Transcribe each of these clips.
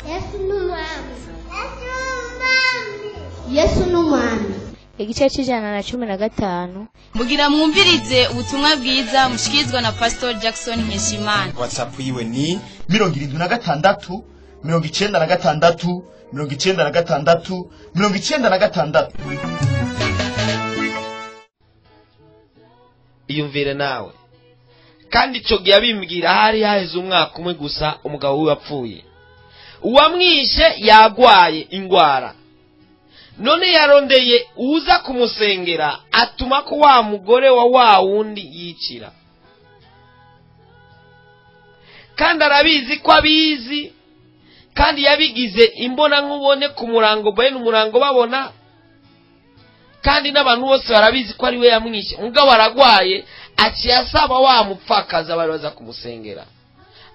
Yesu ni umwami. Yesu ni umwami. Igice c'115. Mugira mwumvirize ubutumwa bwiza mushikirizwa na Pastor Jackson Nkeshimana. WhatsApp yiwe ni 76 96 96 96. Iyumvire nawe. Kandi ico gihe abimbwira hari haheze umwaka umwe gusa umugabo wiwe apfuye. Uwamwishe yagwaye ingwara. None yarondeye uza kumusengera atuma ko wa mugore wa wa wundi yicira. Kandi arabizi ko abizi, kandi yabigize imbona nkubone ku murango bene umurango babona, kandi n'abantu bose barabizi ko ari we yamwishe. Mugabo aragwaye aciye asaba wa mupfakaza bari baza kumusengera.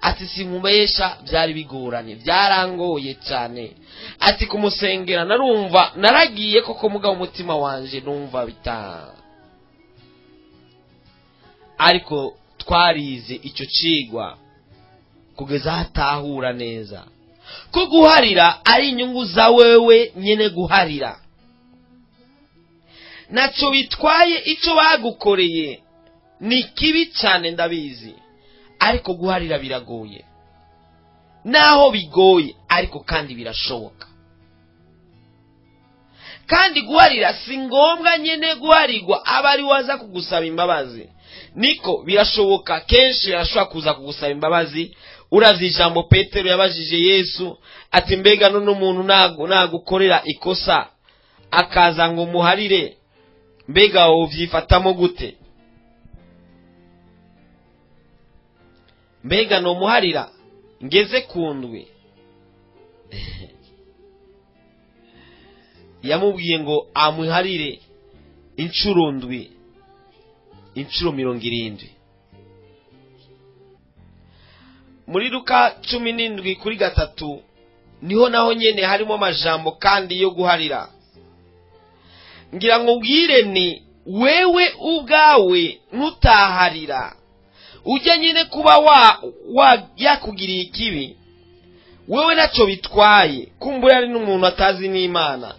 Ati sinkubesha byari bigoranye, byarangoye cyane. Ati kumusengera narumva naragiye koko mugabo umutima wanje numva bita. Ariko twarize icyo cigwa kugeza hatahura neza ko guharira ari inyungu za wewe nyene guharira. Naco bitwaye ico bagukoreye ni kibi cyane ndabizi, ariko guharira biragoye. Naho bigoye ariko kandi birashoboka. Kandi guharira si ngombwa nyene guharirwa abari waza kugusaba imbabazi. Niko birashoboka kenshi arashobora kuza kugusaba imbabazi. Uravye ijambo Petero yabajije Yesu ati mbega none umuntu nagukorera ikosa akaza ngo muharire, mbega wovyifatamo gute? Mbega no muharira ngeze kundwi? Yamubwiye ngo amuharire inshuro ndwi, inshuro 70. Muri Luka 17:3 niho naho nyene harimo amajambo kandi yo guharira. Ngira ngo ubwire ni wewe ubwawe nutaharira ujya nyine kuba wa yakugiriye ikibi, wewe naco bitwaye. Kumbura ari n'umuntu atazi n'Imana,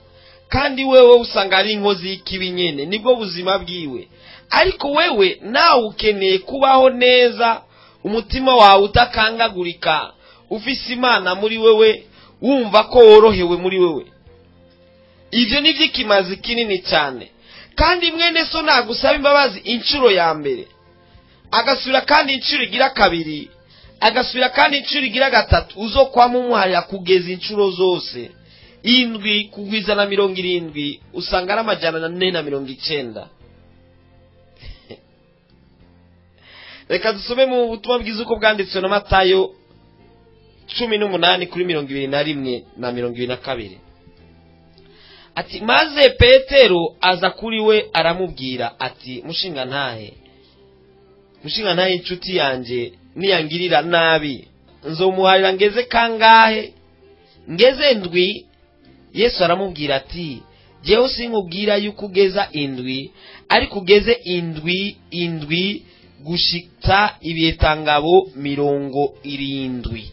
kandi wewe usanga ari inkozi y'ikibi nyene, nibwo buzima bwiwe. Ariko wewe nawe ukeneye kubaho neza, umutima wawe utakangagurika, ufise Imana muri wewe, wumva ko worohewe muri wewe. Ivyo ni vy'ikimazi kinini cyane. Kandi mwene so nagusaba imbabazi inshuro ya mbere, agasubira kandi inshuro igira kabiri, agasubira kandi inshuro igira gatatu, uzokwama umuharira kugeza inshuro zose indwi kugwiza na 70, usanga ari 490. Reka dusome mu butumwa bwiza uko bwanditswe na Matayo 18 kuri 21 na 22. Ati maze Petero aza kuri we aramubwira ati mushinga ntahe, mushinga ntahe inshuti yanje niyangirira nabi nzomuharira ngeze kangahe? Ngeze ndwi. Yesu aramubwira ati jewe sinkubwira yuko ugeza indwi, ariko ugeze indwi indwi gushitsa ibiyetangabo 70.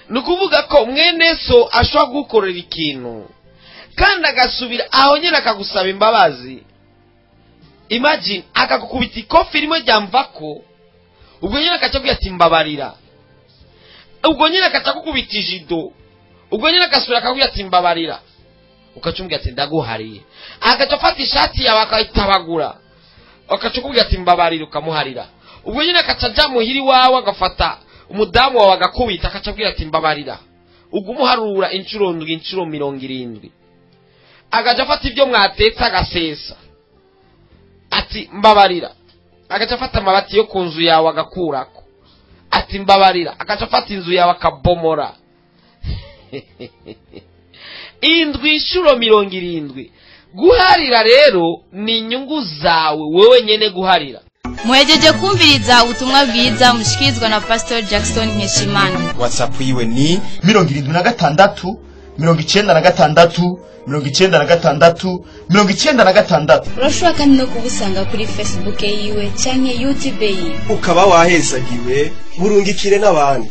Nukuvuga ko mwene so ashobora gukorera ikintu kandi agasubira aho nyene akagusaba imbabazi. Imagine akakukubita ikofi rimwe ryamvako, ubwo nyene akacakubwira ati mbabarira. Ubwo nyene akacakukubita ijido, ubwo nyene agasubira akakubwira ati mbabarira, ukacumubwira ati ndaguhariye. Agaca afata ishati yawe akayitabagura, akacakubwira ati mbabarira, ukamuharira. Ubwo nyene akaca aja muhiri wawe agafata umudamu wawe agakubita, akacakubwira ati mbabarira. Ugumuharura inshuro ndwi, inshuro 70. Agaca afata ibyo mwatetse agasesa ati mbabarira. Agaca afata amabati yo ku nzu yawe agakurako ati mbabarira. Agaca afata inzu yawe akabomora. Indwi inshuro 70. Guharira rero ni inyungu zawe wewe nyene guharira. Muhejeje kumviriza ubutumwa bwiza mushikirizwa na Pastor Jackson Nkeshimana. WhatsApp yiwe ni 76 96 96 96. Urashobora kandi no kubusanga kuri Facebook yiwe canke YouTube yiwe. Ukaba wahezagiwe, burungikire n'abandi.